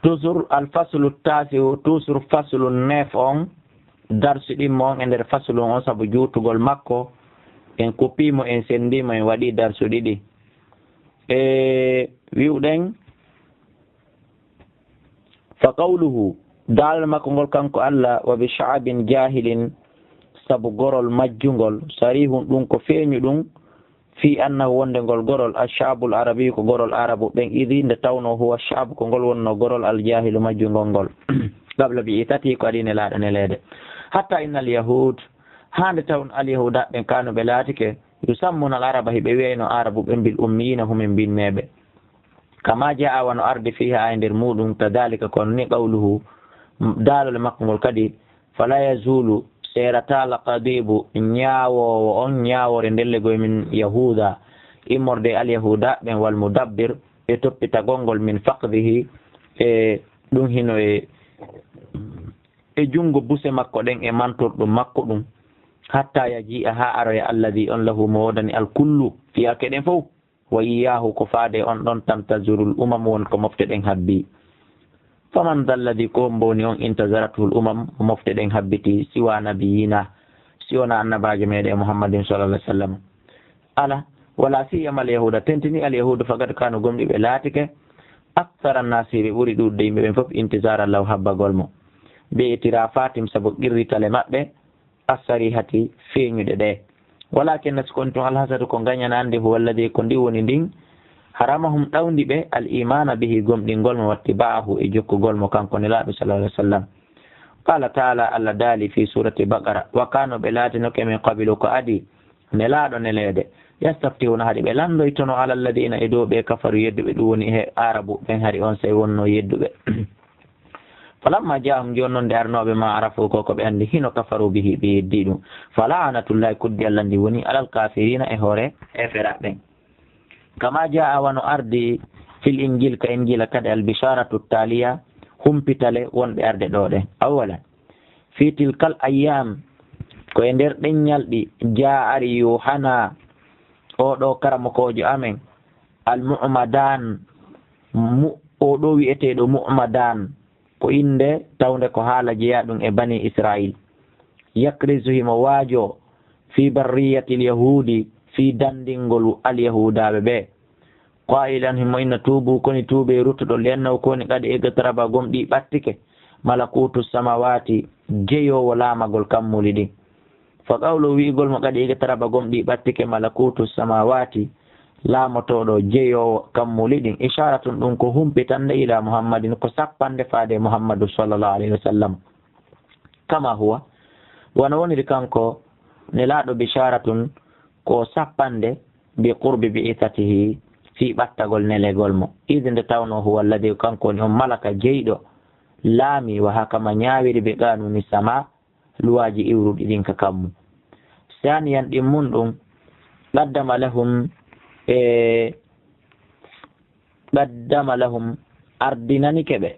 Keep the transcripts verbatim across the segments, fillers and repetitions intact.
Toujours, al faslu tasi'u, toujours faslu neuf on, darsu ɗimmo on e nder faslu on, sabu juutugol makko, en kuppiimo, en senndiimo, en waɗi darsu ɗiɗi. E wi'uɗen, fa qawluhu, daalol makko ngol kanko Allah, wa bi sha'bin jahilin, sabu gorol majjungol, sarihun, ɗum ko feeñu ɗum, fi annahu, wonde ngol gorol, ash-sha'bul arabi, ko gorol arabu ɓen, idi, nde tawno huwa ash-sha'b, ko ngol wonno gorol, al-jahilu, majjungol ngol, qabla bi'ithati, ko adii nelaaɗo neleede. Hatta innal yahud, haa nde tawno al-yahuda ɓen, kanu, ɓe laatike, yusammuna al-araba, hiɓe wi'ayno arabu ɓen, bil ummiyina, humin binneeɓe. Kama jaa, wano ardi, fiha, e nder muɗum, kadhalika, kono ni, qawluhu, daalol makko ngol kadi, fala yazulu, seerata, al-qadibu, ñaawoowo on, ñaawoore ndelle goy min yahuda, immorde e al-yahuda ɓen, wal mudabbir, e toppitagol ngol, min faqdihi, e ɗum hino e, e junngo buse makko ɗen, e mantorɗum makko ɗum, hatta yaji'a, haa aroya, alladhi, on, lahu, mo woodani, al-kullu, fiyake ɗen fow. Wa iyyahu, ko faade on ɗon, tantazirul umam, won ko mofte ɗen habbi. Faman dha alladhi, ko hombo woni on, intazarathu al umam, mofte ɗen habbiti, siwa nabiyina, si wona annabaajo meɗen Muhammadin sallallahu alaihi wasallam. Ala, wala siyama al yahuda, tentini al yahuda, faqad kanu, gomɗi ɓe laatike, akthara nasi, ɓe ɓuri ɗuuɗde yimɓe ɓen fof, intizara lahu, habbagol mo, bi itirafatim, sabu qirritale maɓɓe, as-sarihati, feeñuɗe ɗe. Walakin, si ko woni tun, al-hasadu, ko ngañanaande, huwa alladhi, ko ndi woni ndin, haramahum, ɗawndi ɓe, al-imana bihi, gomɗingol mo, wattiba'ahu, e jokkugol mo, kanko Nelaaɗo sallallahu alaihi wasallam. Qala ta'ala, Allah daali fi surati Baqara, wa kanu, ɓe laatinoke, min qabilu, ko adii, Nelaaɗo neleede, yastaftihuna, hari ɓe lanndoytono, ala alladhina, e dow ɓe, kafaru, yedduɓe, ɗum woni he Arabu ɓen, hari on sey wonno yedduɓe. Falamma ja'ahum, jooni non nde arnooɓe ma arafu, ko ko ɓe anndi, hino kafaru bihi, ɓe yeddi ɗum. Fala'anatullahi, kuddi Allah ndi woni alal kafirina, e hoore heeferaaɓe ɓen. Kama ja'a, wano ardi, fil injil, ka injila kadi, al bisharatu taliya, humpitale wonɓe arde ɗo ɗen. Awwalan, fi tilkal ayyam, ko e nder ɗen ñalɗi, jaa, ari, Yuhana, oo ɗoo karamokoojo amen, al Mu'madan, mu-, oo ɗoo wi'eteeɗo Mu'madan, ko innde tawnde ko haala jeyaa ɗum e Bani Israil. Yakrizu, himo waajoo, fi barriyatil yahudi, fii danndingol al yahudaaɓe ɓe. Qailan, himo inna, tuubu, koni tuubee, ruttuɗon, li annahu, koni qad iqtaraba, gomɗii ɓattike, malakutu samawati, jeyoowo laamagol kammuli ɗin. Fa qawlu, wi'ugol mo, qad iqtaraba, gomɗii ɓattike, malakutu samawati, laamotooɗo jeyoowo kammuli ɗin, isharatun, ɗum ko humpitannde, ila Muhammadin, ko sappannde faade Muhammadu sallallahu alaihi wasallam. Kama huwa, wano woniri kanko Nelaaɗo, bisharatun, ko sappannde, bi qurbi bi'ithatihi, fii ɓattagol nelegol mo. Id, nde tawno, huwa alladhi, kanko woni on malaka jeyɗo, laami, wa hakama, ñaawiri, bi qanuni sama, luwaaji iwruɗi ɗin ka kammu. Saniyan, ɗimmun ɗum, qaddama lahum, e, qaddama lahum, ardinanike ɓe,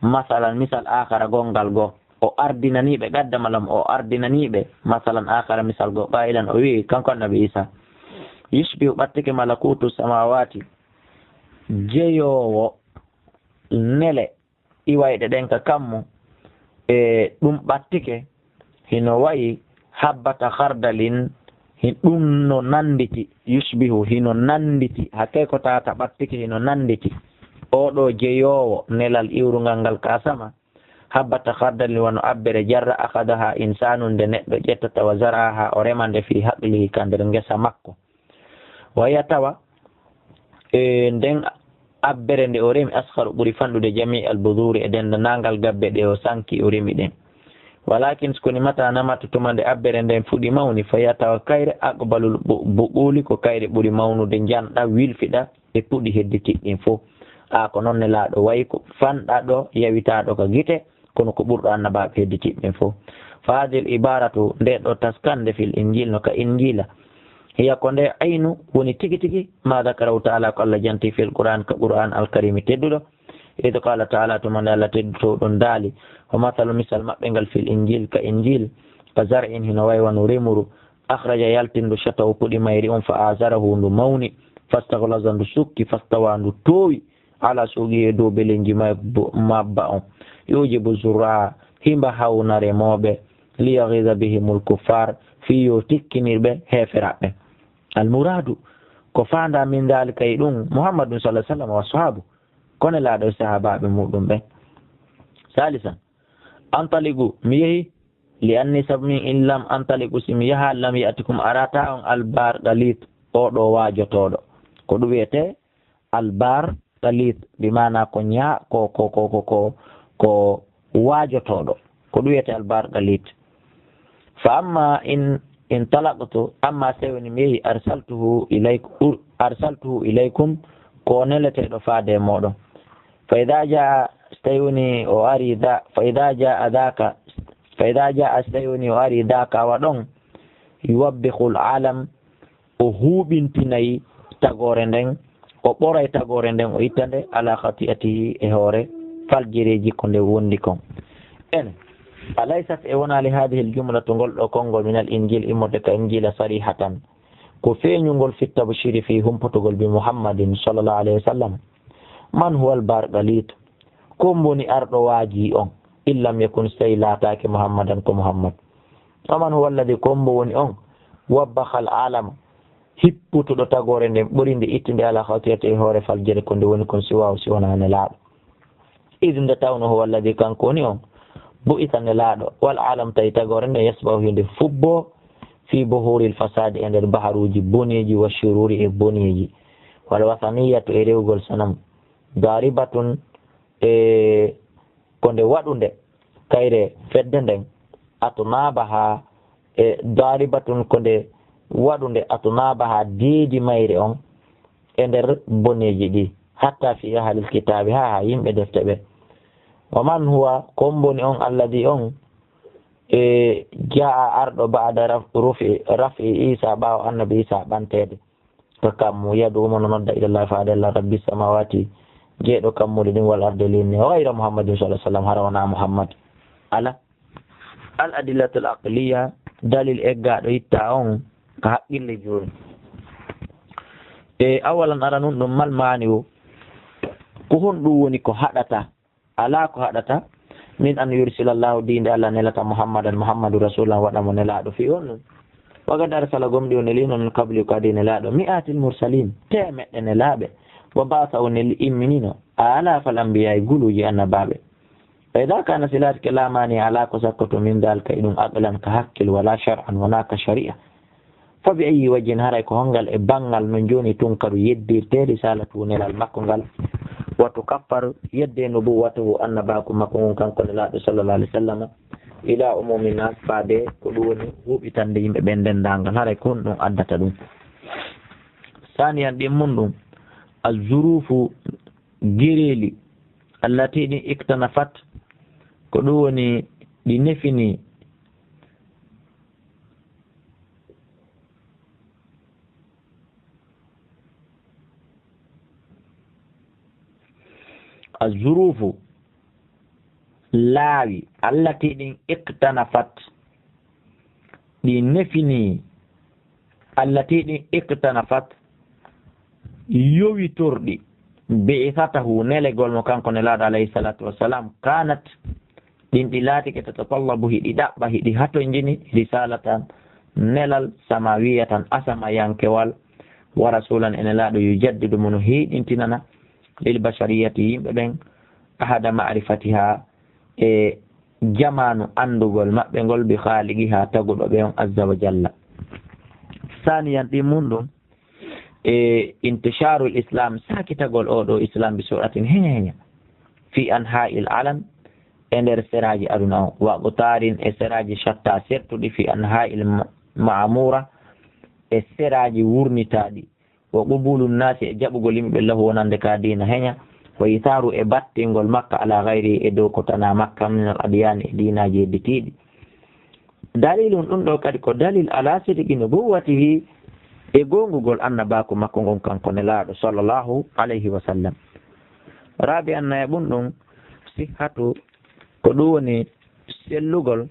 masalan, misal, akhara, gonngal goo. O ardinanii ɓe, qaddama lahum, o ardinanii ɓe, masalan, akhara, misal goo, qailan, o wi'i, kanko Annabi Isa, yushbihu, ɓattike, malakutu samawati, jeyoowo nele iwayɗe ɗen ka kammu, e ɗum ɓattike, hino wayi habbata khardalin, hi-, ɗum no nannditi, yushbihu, hino nannditi, hakkee ko tata ɓattike, hino nannditi. Oo ɗoo jeyoowo nelal iwrungal ngal ka sama, habbata khardalin, wano abbere jarra, akhadaha insanun, nde neɗɗo ƴettata, wa zara'aha, o rema nde, fi haqlihi, ka nder ngesa makko. Wa hiya, tawa, e nden abbere nde o remi, asgharu, ɓuri fanɗude, jami al buduri, e denndaangal gabbe ɗe o sanki, o remi ɗen. Walakin, si ko ni, mata namata, tuma nde abbere nden fuɗi mawni, fa hiya, tawa kayre, aqbalul bu-, buquli, ko kayre ɓuri mawnude, njanɗa, wilfiɗa e puɗi hedditiɗi ɗin fow. A, ko non Nelaaɗo wayi, ko fanɗaɗo, yawitaɗo ka gite, kono ko ɓurɗo annabaaɓe hedditiiɓe ɓen fof. Fa hadhihi al ibaratu, nde ɗo taskande, fil injil, no ka injila, hiya, ko nde aynu woni tigi tigi, ma dhakarahu ta'ala, ko Allah janti, fil qur'an, ka qur'an al karimi tedduɗo. Idh qala ta'ala, tuma nde Allah tedduɗo ɗon daali, wa mathalu, misal maɓɓe ngal, fil injil, ka injil, ka zar'in, hino way wano remuru, akhraja, yaltindu, shatahu, puɗi mayri on, fa azarahu, ndu mawni, fastaghlaza, ndu sukki, fastawa, ndu toowi, على سوقه, e dow belenji mabba on, يعجب الزراع, himba hawna remooɓe, ليغيظ بهم الكفار, fii yo tikkinir ɓe heeferaaɓe. المراد, ko faandaa من ذلك e ɗum, محمد صلى الله عليه وسلم وأصحابه, ko Nelaaɗo e sahaabaaɓe muɗum ɓen. ثالثا, أنطلق, mi yehi, لأني, sabu min, إن لم أنطلق, si mi yaha, لم يأتكم, arata on, البار غليط, oo ɗoo waajotooɗo. Ko ɗum wiyetee البار غليط, bi maana ko ñaa-, ko, ko, ko, ko, ko, ko waajotooɗo. Ko ɗum wiyetee البار غليط. فأما إن انطلقت, amma si woni mi yehi, أرسلته إليك-, ur-, أرسلته إليكم, ko o neleteeɗo faade e mooɗon. فإذا جاء, si tawi woni o ari, ذا-, فإذا جاء ذاك, فإذا جاء, si tawi woni o ari, ذاك, awa ɗon, يوبخ العلم, o huuɓintinay tagoore nden, o ɓoray tagoore nden, o itta nde, على خطيئته, e hoore faljireeji ko nde wondi kon. Ene, أليست, e wonaali, هذه الجملة, ngol ɗoo konngol, من الإنجيل, immorde ka Injiila, صريحة, ko feeñungol, في التبشير, fii humputugol, بمحمد صلى الله عليه وسلم. من هو البار غليط, ko hombo woni arɗo waajii on, إن لم يكن, si tawi laataaki, محمدا, ko Muhammad. ومن هو الذي, ko hombo woni on, وبخ العلم, hipputuɗo tagoore nden, ɓori nde, itti nde, على خطيئته, e hoore faljere ko nde woni kon, سواه, si wonaa Nelaaɗo. إذ, nde tawnoo, هو الذي, kanko woni on, بعث, Nelaaɗo, والعلم, tawi tagoore nden, يسبح, hinde fubboo, في بحور الفساد, e nder baharuuji boneeji, والشرور, e boneeji, والوثنية, e rewugol sanam, ضاربة, e ko nde waɗunde, kayre fedde nden, أطنابها, e ضاربة, ko nde waɗunde, أطنابها, deedi mayre on, e nder boneeji ɗi, حتى في أهل الكتاب, haa, haa yimɓe defte ɓe. ومن هو, ko hombo woni on, الذي, on, e, جاء, arɗo, بعد رف-, رفع, رفع عيسى, ɓaawo Annabi Iisaa ɓanteede ka kammu, يدعو, mo no nodda, إلى الله, faade Allah, رب السماوات, jeyɗo kammuuli ɗin, والأرض, e leydi ndin, غير محمد صلى الله عليه وسلم, hara wonaa Muhammad. Alaa. الأدلة العقلية, dalil eggaaɗo ittaa on ka haqqille jooni. E, أولا, aranun ɗum, ما المانع, ko honɗum woni ko haɗata, alaa ko haɗata, من أن يرسل الله, fii nde Allah nelata, محمدا, Muhammadu, رسولا, waɗa mo nelaaɗo, fii honɗum? وقد أرسل, gomɗii o neliino, من قبل, ko adii nelaaɗo, مئات المرسلين, teemeɗɗe nelaaɓe, وبعث, o neli, imminino, آلاف الأنبياء, guluuji annabaaɓe. فإذا كان, si laatike, لا مانع, alaa ko sakkoto, من ذلك, e ɗum, عقلا, ka hakkil, ولا شرعا, wonaa ka shari'a, فبأي وجه, haray ko hongal e banngal no jooni, تنكر, yeddirtee, رسالته, nelal makko ngal, وتكفر, yeddee, نبوته, annabaaku makko ngun, kanko nelaaɗo, صلى الله عليه وسلم, إلى عموم الناس, faade ko ɗum woni huuɓitande yimɓe ɓen denndaangal, haray ko honɗum addata ɗum? ثانيا, ɗimmun ɗum, الظروف, gereeli, التي, ɗin, اكتنفت, ko ɗum woni ɗi nefini, الظروف, laawi, التي, ɗin, اكتنفت, ɗi nefini, التي, ɗin, اكتنفت, yowitorɗi, بعثته, nelegol mo kanko nelaaɗo, عليه الصلاة والسلام, كانت, ɗin ɗi laatike, تتطلب, hiɗi ɗaɓɓa, hiɗi hatonjini, رسالة, nelal, سماوية, asamayankewal, ورسولا, e nelaaɗo, يجدد, mo no heyɗintinana, للبشرية, yimɓe ɓen, عهد معرفتها, e jamaanu anndugol maɓɓe ngol, بخالقها, taguɗo ɓe on, عز وجل. ثانيا, ɗimmun ɗum, e انتشار الإسلام, saakitagol oo ɗoo Islaam, بسرعة, heña heña, في أنحاء العالم, e nder seraaji aduna on, وأقطار, e seraaji شتى, sertuɗi, في أنحاء الم-, معمورة, e seraaji wurnitaaɗi, وقبول الناس, e jaɓugol yimɓe له, wonande ka diina, heña, وإيثار, e battingol makka, على غيره, e dow ko tanaa makka, من الأديان, e diinaaji hedditiiɗi. دليل, ɗum ɗoo kadi ko dalil, على صدق نبوته, e goongugol annabaaku makko ngon kanko nelaaɗo, صلى الله عليه وسلم. رابعا, nayaɓun ɗum, صحة, ko ɗum woni sellugol,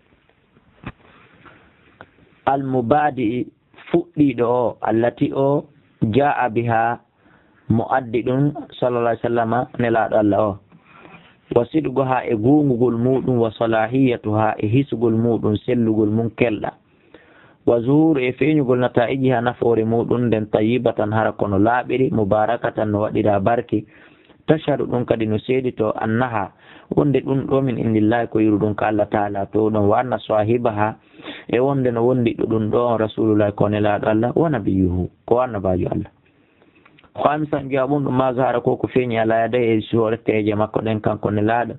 المبادئ, fuɗɗiiɗo o, التي, o, جاء بها, mo addi ɗum, sallallahu alaihi wasallam, nelaaɗo Allah o. Wa sidquha, e goongugol muɗum, wa salahiyatuha, e hisugol muɗum, sellugol mum, kelɗa. Wa zuhur, e feeñugol, nataijiha, nafoore muɗum nden, tayyibatan, hara kono laaɓiri, mubarakatan, no waɗira barki. Tashhadu, ɗum kadi no seedito, annaha, wonde ɗum ɗo min indillahi, ko iwruɗum ka Allah taala to ɗon, wa anna sahibaha, e wonde no wondiɗɗo ɗum ɗo on rasulullah, ko nelaaɗo Allah, wa nabiyuhu, ko annabaajo Allah. Khamisan, jawaabun ɗum, ma zahara, ko ko feeñi, ala yadayhi, e suhoreteeje makko ɗen, kanko nelaaɗo,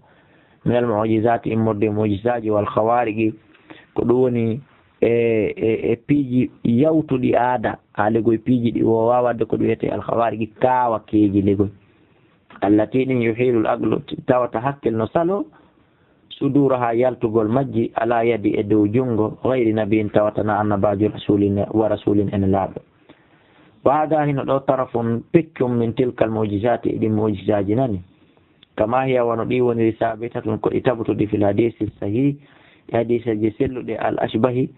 minal mu'jizati, immorde e mu'jizaaji, wal khawarigi, ko ɗum woni e, e, e piiji yawtuɗi aada, haa legoy piiji ɗi o waawaa waɗde, ko ɗum wiyetee al khawarigi, kaawakeeji legoy. Allati, ɗin, yuhilul aqlu, tawata hakkil no salo, suduraha, yaltugol majji, ala yadi, e dow junngo, ghayri nabiyin, tawata na annabaajo, rasulin, wa rasulin, e nelaaɗo. Wa hada, hino ɗo, tarafun, peccum, min tilkal mu'jizati, e ɗin mu'jizaaji nani. Kama hiya, wano ɗi woniri, sabitatun, ko ɗi tabutudi, fil hadisi sahih, e hadiseeje selluɗe, al ashbahi,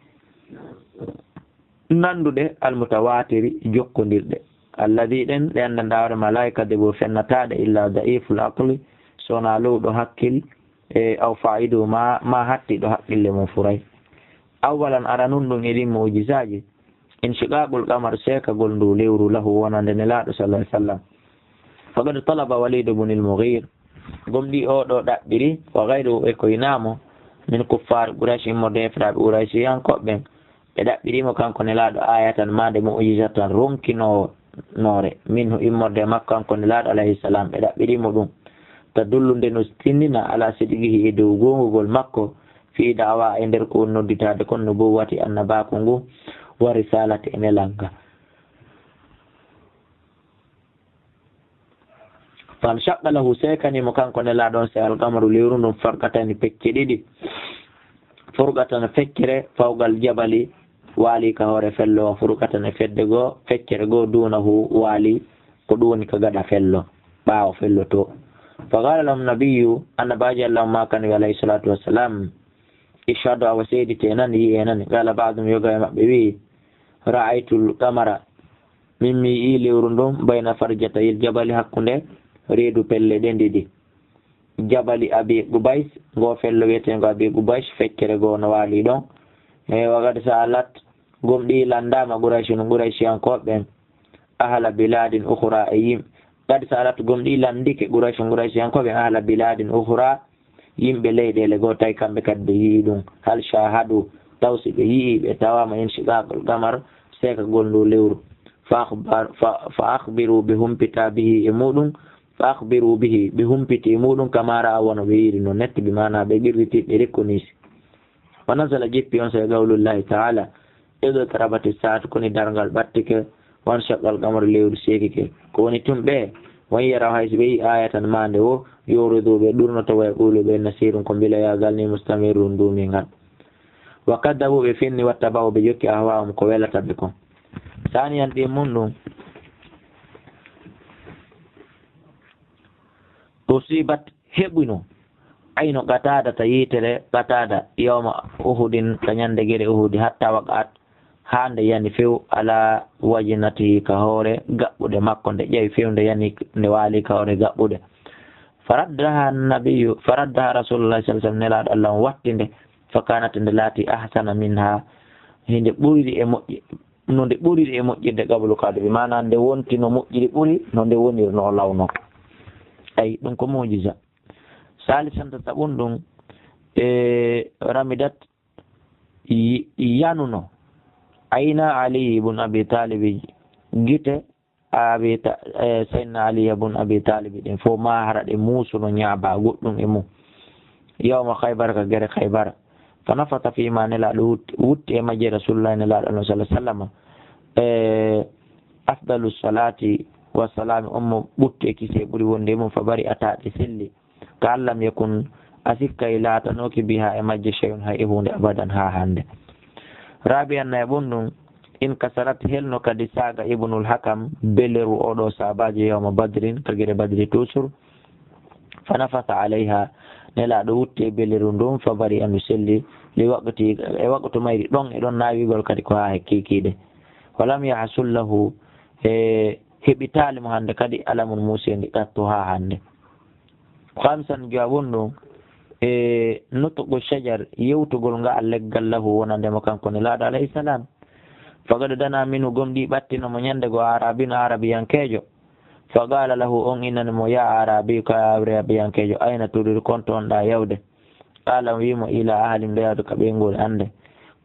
nannduɗe, al mutawatiri, jokkondirɗe. Alladhi, ɗen, ɗe anndanɗaa hoore maa, la yukadhibu, fennataɗe, illa da'iful aqli, so wonaa lowɗo hakkil, e aw fa'idu, ma, ma hattiɗo hakkille mum furay. Awwalan, aranun ɗum e ɗin mu'jizaaji, inshiqaqul qamar, seekagol ndu lewru, lahu, wonande nelaaɗo, sallallahu alaihi wasallam. Faqad talaba Walid ibn al-Mughir, gomɗii oo ɗoo ɗaɓɓiri, wa ghayruhu, e ko hinaa mo, min kuffar Quraysh, immorde e heeferaaɓe Qurayshiyankooɓe ɓen, ɓe ɗaɓɓiri mo kanko nelaaɗo, ayatan, maande, mu'jizatan, ronkinoonoore, minhu, immorde e makko kanko nelaaɗo, alayhi salam, ɓe ɗaɓɓiri mo ɗum, tadullu, nde no tindina, ala sidqihi, e dow goongugol makko, fi da'wa, e nder ko woni nodditaade kon, nubuwwati, annabaaku ngu, wa risalati, e nelal ngal. Fanshaqqa lahu, seekani mo kanko nelaaɗo on, se alqamaru, lewru ndun, farqatani, pecce ɗiɗi, furqatan, feccere, fawqal jabali, waali ka hoore fello, wa furqatan, e fedde goo, feccere goo, duunahu, waali, ko ɗum woni ka gaɗa fello, ɓaawo fello to. Fa qala lahum nabiyyu, annabaajo Allah on maakani ɓe, alayhi salatu wassalam, ishhadu, awa seedite nan, yi'e nan. Qala ba'dum, yoga e maɓɓe wi'i, ra'aytul qamara, min mi yi'i lewru ndun, bayna farjatayil jabali, hakkunde reedu pelle ɗen ɗiɗi. Jabali Abi Qubays, ngo fello wi'eteengo Abi Qubays, feccere goo no waali ɗon. E wa qad sa'alat, gomɗii lanndaama Qurayshun, Qurayshiyankooɓe ɓen, ahla biladin ukhra, e yim-, qad sa'alat, gomɗii lanndike Qurayshun, Qurayshiyankooɓe ɓen, ahla biladin ukhra, yimɓe leyɗeele goo, tawi kamɓe kadi ɓe yi'i ɗum. Hal shahadu, taw si ɓe yi'i, ɓe tawaama, inshiqaqal qamar, seekagol ndu lewru. Fa akhbar-, fa, fa akhbiru, ɓe humpita, bihi, e muɗum. Fa akhbiru bihi, ɓe humpiti e muɗum, kama ra'a, wano ɓe yi'iri non, nette, bi maana ɓe qirriti, ɓe reconnaissance. Wa nazala, jippi on, se qawlullahi ta'ala, iqtarabati sa'atu, ko ni darngal ɓattike, wanshaqqal qamaru, lewru seekike. Ko woni tun ɓe, wa in yaraw, hay si ɓe yi'i, ayatan, maande o, yu'ridu, ɓe ɗurnoto, wa yaqulu, ɓe inna sihrun, ko mbilayaagal ni, mustamirrun, duumingal. Wa kaddabu, ɓe fenni, wattaba'u, ɓe jokki, ahwa'ahum, ko welata ɓe kon. Saniyan, ɗi mun ɗum, usibat, heɓuno, aynu Qataada, ta yiitere Qataada, yawma Uhudin, ka ñande gere Uhudi, hatta waqa'at, haa nde yani few, ala wajnatihi, ka hoore gaɓɓude makko, nde ƴawi few, nde yani, nde waali ka hoore gaɓɓude. Faraddaha nabiyyu, faraddaha Rasulullah sallallahu alaihi wasallam, nelaaɗo Allah on watti nde, fa kanat, nde laati, ahsana minha, hinde ɓuyri e moƴƴi, no nde ɓuriri e moƴƴirde qablu ka adi, bi maana nde wonti no moƴƴiri ɓuri no nde wonirnoo lawno. Ay, ɗum ko mu'jiza. Salisan, tataɓun ɗum, e ramidat, y-, yanuno, ayna Ali ibn Abi Talib, gite Abi Ta-, e, Sayyidina Ali ibn Abi Talib ɗen fof, ma hara ɗe muusuno ñaaba goɗɗum e mum. Yawma Khaybar, ka gere Khaybar. Fa nafata fima, nelaaɗo wut-, wutti e majje Rasulullah, nelaaɗo Allah sallallahu alaihi wasallam. E, afdalu salati wa salami, on mo ɓutti e kisi e ɓuri wonde e mum, fa bari ata, ɗe selli. Ka an lam yakun, a sikkay laatanooki biha, e majje, shay'un, hay e huunde, abadan, haa hannde. Rabi'an, nayaɓun ɗum, in kasarat, helno kadi saaga Ibnul Hakam, beleru oɗo saabaajo, yawma Badrin, ka gere Badri toujours. Fa nafasa alayha, nelaaɗo wutti e beleru ndun, fa bari, andu selli, li waqti, e waqtu mayri ɗon, e ɗon naawigol kadi ko haa kiikiiɗe. Wa lam yahsul lahu, e keɓitaali mo hannde kadi alamun muuseendi qattu haa hannde. Khamsan, jowaɓun ɗum, e nutqu shajar, yewtugol ngal leggal lahu wonande mo kanko Nelaaɗo alayhi salam. Faqad dana minhu, gomɗii ɓattino mo ñande goo Arabiyun, Arabiyankeejo. Faqala lahu, on innani mo, ya Arabiyu, ka Arabiyankeejo, ayna turidu, kon toonɗaa yawde? Qala, wii mo, ila ahli, mbeɗa yawde ka ɓeynguure an nde.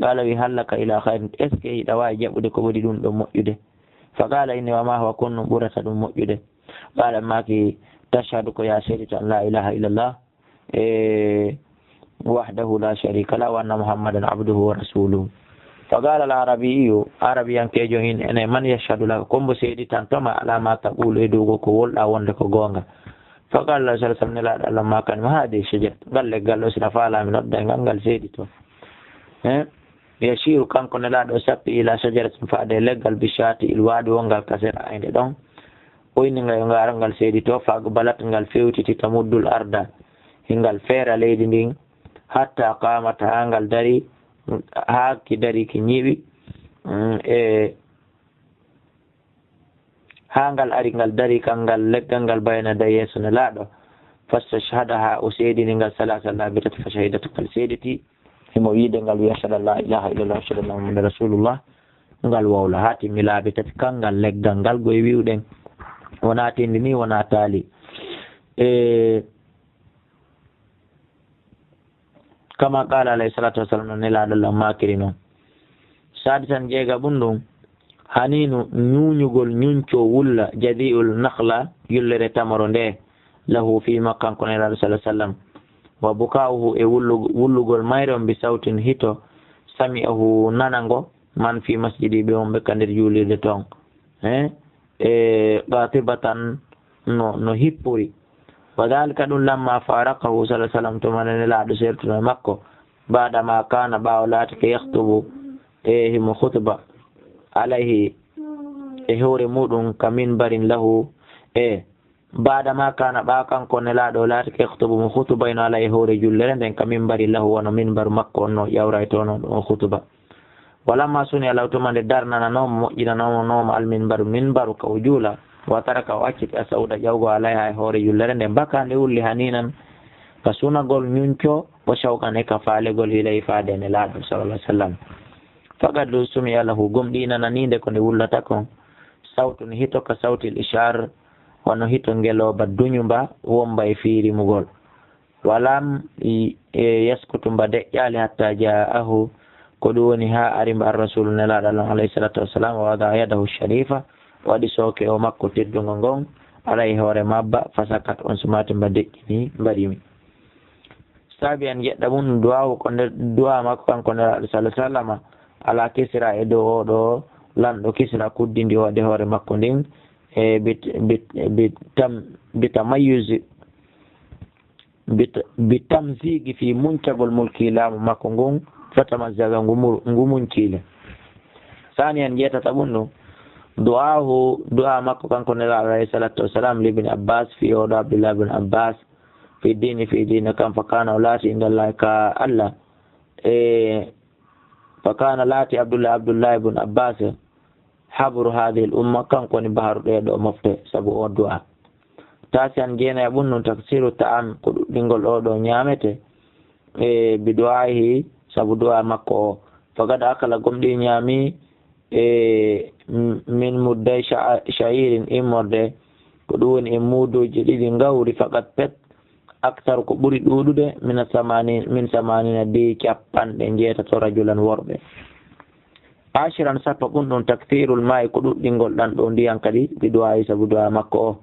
Qala, wii, hal laka ila khairin, est-ce que hiɗa waawi jaɓude ko ɓuri ɗum ɗo moƴƴude? Faqala, inni, wa ma huwa, kon ɗum ɓurata ɗum moƴƴude? Qala, maaki, tashhadu, ko yo a seedito an la ilaha illallah, e wahdahu la sharika lah, wa anna Muhammadan abduhu wa rasuluhu. Faqala al Arabiyyu, Arabiyankeejo in, ene, man yashhadu laka, ko mbo seeditanto ma ala ma taqulu, e dow ko wolɗaa wonde ko goonga? Faqala Rasul sallallahu alaihi wasallam, Nelaaɗo Allah maakani mo, hadi shajar, ngal leggal ɗo, si a faalaama mi nodda e ngal, ngal seedito. Eh? Yashiru, kanko Nelaaɗo sappi, ila shajaratin, faade leggal, bi shati'il wadi, wongal ka sera aynde ɗon. O inni ngal, yo ngal, ngal seedito, fa aqbalat, ngal fewtiti, tamuddul arda, hingal feera leydi ndin, hatta qamat, haa ngal dari, haa ki dari ki ñiiɓi, mm, e haa ngal ari, ngal dari, kangal leggal ngal, bayna yaday, yeeso Nelaaɗo. Fastashhadaha, o seedini ngal salasa, laabi tati, fashahidat, ngal seediti. Himo wiide ngal, wi, ashhadu an la ilaha illallah, ashhadu anna Muhammadan rasulullah. Ngal wowla haa timmi laabi tati, kangal leggal ngal, goy wi'uɗen. Wonaa tindini, wonaa taali. E, kama qala alayhi salatu wassalam, no Nelaaɗo Allah maakiri non. Sadisan, jeegaɓun ɗum, haninu, ñuuñugol, ñunco, wulla, jadi'ul nakhla, yullere tamaro nde, lahu, fi makko, kanko Nelaaɗo sallallahu alaihi wasallam. Wa buka'uhu, e wullu-, wullugol mayre on, bi sautin, hito, sami'ahu, nana ngo, man fi masjidi, ɓe wonɓe ka nder juulirde ton. Eh? E, qatibatan, no, no hippori. Wa dhalika, ɗum, lamma faraqahu sallallahu alaihi wasallam, tuma nde Nelaaɗo sertuno e makko, ba'da ma kana, ɓaawo laatike, yakhtubu, e himo khutba, alayhi, e hoore muɗum, ka minbarin lahu, e ba'da ma kana, ɓaawo kanko Nelaaɗo laatike, yakhtubu, mo khutbayno, alayhi, e hoore jullere nden, ka minbarin lahu, wano minbaru makko on no ƴawraytono ɗum o khutba. Walamma suni'a lahu, tuma nde darnananoo mo, moƴƴinanoo mo al minbaru, minbaru ka o juula, wa taraka, o acciti, asauda, ƴawgo, alayha, e hoore jullere nden, baka, nde wulli, haninan, ka sunagol ñunco, wa shauqan, e ka faalegol, ilayhi, faade e Nelaaɗo sallallahu alaihi wasallam. Faqad, ɗum, sumi'a lahu, gomɗii nananii nde ko nde wullata kon, sautun, hito, ka sautil ishar, wano hito ngelooba duñumba, womba e fii rimugol. Walam, e, yaskutu, mba deƴƴaali, hatta ja'ahu, ko ɗum woni haa ari mba ar-rasulu, Nelaaɗo Allah, alayhi salatu wassalam, wa wada'a yadahu sharifa, waɗi sooke o makko teddungo ngon, alayhi, hoore mabba, fasakat, on sumaati, mba deƴƴini, mba rimi. Saabi an, jeɗɗa mun, du'a o, ko nder du'a makko kanko Nelaaɗo sallallahu alaihi wasallam, ala Kisra, e dow oo ɗoo lanɗo Kisra, kuddindi o waɗi hoore makko ndin, e bit-, bit-, bitam-, bitamayyuzi, bit-, bitamzigi, fii muncagol, mulki, laamu makko ngun, fatamazzaga, ngu mur-, ngu muncile. Saniyan, jeetata ɓun ɗum, du'aahu, du'a makko kanko Nelaaɗo alayhi salatu wassalam, libni Abbas, fii oo ɗoo Abdullah ibn Abbas, fi dini, fii diina kan, fa kana, o laati, indallahi, ka Allah, e fa kana, laati, Abdullah, Abdullah ibn Abbas, habru hadhihi al umma, kanko woni baharu ɗee ɗoo mofte, sabu oo du'a. Tasi'an, jeenayaɓun ɗum, taksiru ta'am, ko ɗuɗɗingol oo ɗoo ñaamete, e bi du'aahi, sabu du'a makko o. Faqad akala, gomɗii ñaami, e m-, min mudday sha'a-, sha'irin, immorde, ko ɗum woni e muuduuji ɗiɗi ngawri, faqat pet, akthar, ko ɓuri ɗuuɗude, min samani-, min samanina, bi capanɗe njeetato, rajulan, worɓe. Ashiran, sappo ɓun ɗum, takthirul ma'i, ko ɗuɗɗingol ɗan ɗoo ndiyan kadi, bi du'aahi, sabu du'a makko o.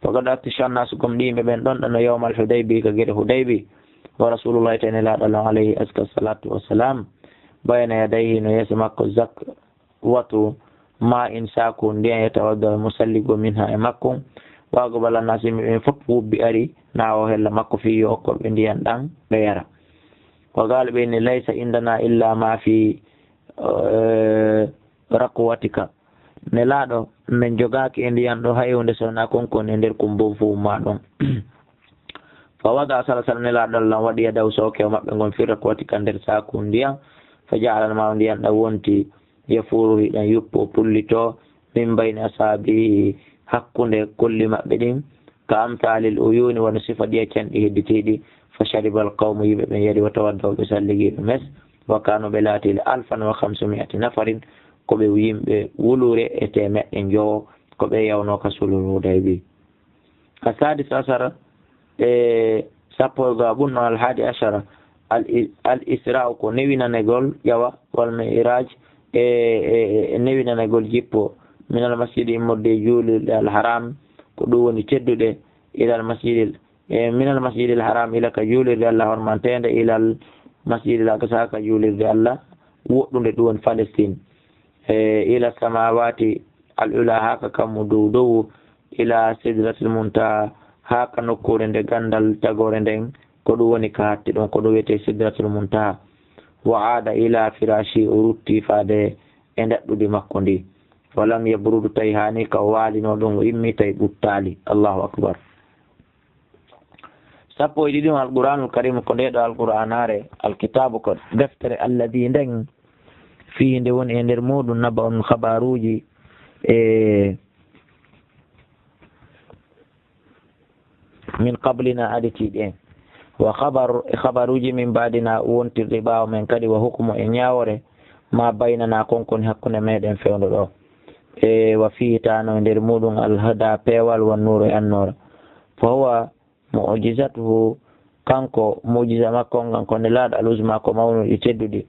Faqad atasha nnasu, gomɗii yimɓe ɓen ɗonɗano, yawmal Hudaybi, ka gere Hudaybi, wa Rasulullahi, tawi Nelaaɗo Allah, alayhi azka salatu wassalam, bayna yadayhi, no yeeso makko, zakwatu ma'in, saaku ndiyan, yatawadda, musalli go minha, e makko, wa aqbala nnasu, yimɓe ɓen fof wubbi ari, na o hella makko, fii yo okko ɓe ndiyan ɗan, ɓe yara. Wa qala, ɓe inni, laysa indana illa ma fi, eh, rakwatika. Nelaaɗo, men jogaaki e ndiyan ɗoo hay huunde, so wonaa kon ko woni e nder kummboofoowu maa ɗon. Fa wada'a, sallallahu alaihi wasallam, Nelaaɗo Allah waɗi, yadahu, sooke o maɓɓe ngon, fi rakwatika, nder saaku ndiyan. Fa ja'ala al-ma'u, ndiyan ɗan wonti, yafuuru, hiɗan yuppo, pullito, min bayni asaabi'ihi, hakkunde kolli maɓɓe ɗin, ka amtaalil uyuuni, wano sifa ɗiya canɗi hedditiiɗi. Fa sharibal qawmu, yimɓe ɓen yari, wa tawaddaw, ɓe salligiiɓe mes, wa kaanu, ɓe laati, alfan wa khamsumi'ati nafarin, ko ɓe yimɓe wuluure e teemeɗɗe njowo, ko ɓe yawnoo ka sulhul Hudaybi. Asadis asara, e sappo e go'o, ɓun ɗon alhaadi asara, al i-, al isra'u, ko newinanegol, ƴawa, wal mi'raj, e, e, e newinanegol jippo, minal masjidi, immorde e juulirde al haram, ko ɗum woni tedduɗe, ilal masjidil, e minal masjidil haram, ila ka juulirde Allah hormanteende, ilal masjidil aqsa, ka juulirde Allah woɗɗunde, ɗum woni Palestine. E ila samawati al ula, haa ka kammu dow dow, ila sidratil muntaha, haa ka nokkuure nde ganndal tagoore nden, ko ɗum woni ka hatti ɗon, ko ɗum wiyetee sidratil muntaha. Wa aada ila firashi, o rutti faade e ndaɗɗudi makko ndi. Walam yabrudu, tawi haani ka o waalino ɗon, o immi tawi ɓuttaali. Allahu akbar. Sappo e ɗiɗi on Alqur'aanul Kariim, ko ndee ɗoo Alqur'aanaare, alkitaabu, ko deftere alladi nden, fii nde woni e nder muuɗum naba'un, habaaruuji, e min qablina, aditiiɗi en, wa habar, e habaaruuji min ba'dina, wontirɗi ɓaawo men kadi, wa hukmu, e ñaawoore, ma baynana, kon koni hakkunde meɗen fewndo ɗoo. E wa fiihi, taano e nder muuɗum, alhada, peewal, wa nuuru, e annoora. Fa huwa mu'jizatuhu, kanko mu'jiza makko on, kanko nelaaɗo, al-uzma, ko mawnuɗi tedduɗi.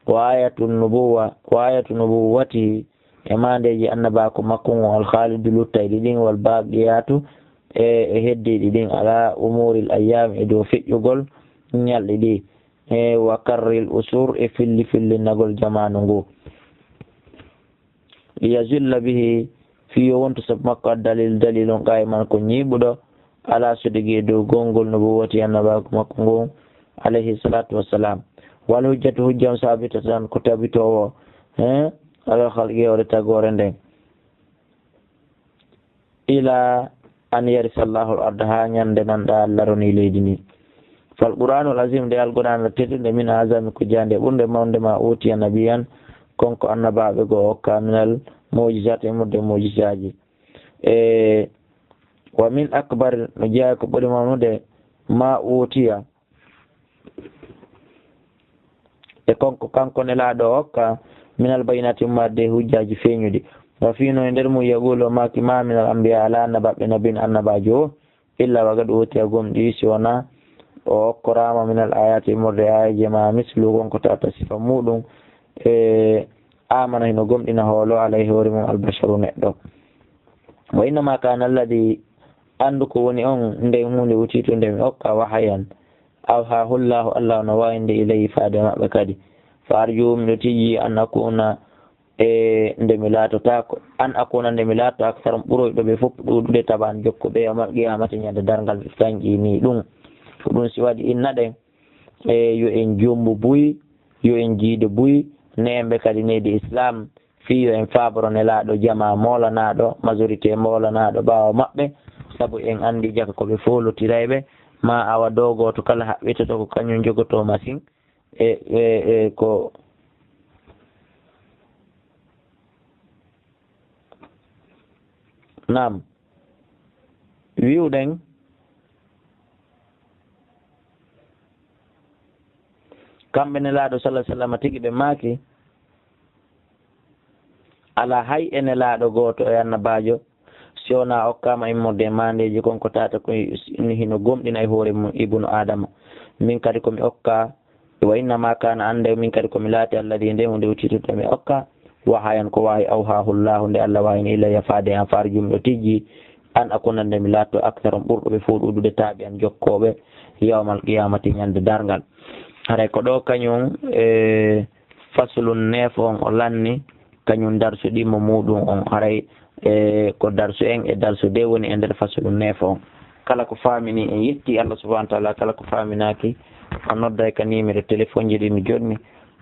Wa ayatu nubuwa, wa ayatu nubuwatihi, e maandeeji annabaaku makko ngun, al-khalidu, luttayɗi ɗin, wal baqiyatu, e, e heddiiɗi ɗin, ala umuril ayyami, e dow feƴƴugol ñalɗi ɗi, e wa karril usur, e filli fillinnagol jamaanu ngu. Liyazilla bihi, fii yo wontu sabu makko, addalil, dalil on, qaiman, ko ñiiɓuɗo, ala sidqi, e dow gongol, nubuwwati, annabaaku makko ngon, alayhi salatu wassalam. Wal hujjatu, hujja on, sabitatan, ko tabitoowo, he, alal khalqi, e hoore tagoore nden. Ila an yarisa Allahu al-arda, haa ñande nanɗa Allah ronii leydi ndi. Fal Qur'aanul Aziim, nde Alqur'aana tedduɗe, min azami, ko jaande ɓurnde mawnde, ma utiya nabiyan, kon ko annabaaɓe goo okka, minal mu'jizaat, e murde mu'jizaaji. E wa min akbar, no jeyaa ko ɓuri mawnude, ma utiya, e kanko, kanko nelaaɗo o okka, minal bayyinaati, ummaade e hujjaaji feeñuɗi. Wa fii no e nder mum, yaqulu, o maaki, ma minal anbiya, alaa annabaaɓe, nabiyun, annabaajo o, illa wa qad utiya, gomɗii, si wonaa o okkoraama, minal ayaati, immorde e aayeeje, ma mislu, kanko tawata sifa muuɗum, e amana, hino gomɗina, hoolo, alayhi, hoore mum, albasharu, neɗɗo. Wa innama kaana alladi, anndu ko woni on, nden huunde utiitu nde mi okka, wahayan, awhaahu Llaahu, Allah no wahyinde, ilayhi, faade maɓɓe kadi. Fa arjuu, miɗo tijji, an akuuna, e nde mi laatotaako, an akuuna, nde mi laatoto, aksara, ɓuroyɗo ɓe fof ɗuuɗude, taban, jokkuɓe, yawmal qiyaamati, ñande darngal, mi sanƴinii ɗum. Ko ɗum si waɗi inna ɗen, e yo en jombu buy, yo en jiido buy, neemɓe kadi neydi Islam, fii yo en faaboro nelaaɗo, jamaa moolanaaɗo, majorité moolanaaɗo ɓaawo maɓɓe, sabu en anndi jaka ko ɓe foolotirayɓe, ma awa dow gooto kala haɓɓitoto ko kañum jogotoo masin, e, e, e ko, naam, wi'uɗen, kamɓe nelaaɗo sallallahu alaihi wasallam tigi ɓe maaki, alaa hay e nelaaɗo gooto e annabaajo, si wonaa okkaama immorde e maandeeji kon ko tawata ko ni hino gomɗina e hoore mum ibnu Aadama. Min kadi ko mi okka, wa innama kaana, annde min kadi ko mi laati, alladi, nde huunde utitude mi okka, wahayan, ko wahi, awhaahu Llaahu, nde Allah wahyini, ilayya, faade an, fa arjuu, miɗo tijji, an akuuna, nde mi laatto, aksara, ɓurɗo ɓe fof ɗuuɗude, taabi'an, jokkooɓe, yawmal qiyaamati, ñande darngal. Haray ko ɗo kañum, e, faslun neef on o lanni, kañum darsu ɗimmo muuɗum on. Haray, e, ko darsu en e darsu de woni e nder faslun neef on. Kala ko faamini, en yetti Allah subhanahu wa ta'ala. Kala ko faaminaaki, on nodday ka numéro téléphone ji ɗi mi jonni.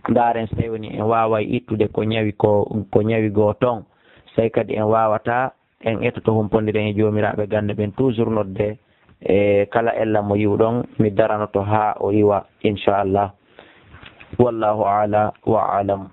Ndaaren si tawi woni en waaway ittude ko ñawi ko, ko ñawi goo ton. Si tawi kadi en waawataa, en ettoto, humpondiren e joomiraaɓe gannde ɓen, toujours nodde. E kala ella mo yi'uɗon, mi daranoto haa o iwa, inchallah. Wallahu a'la wa a'lam.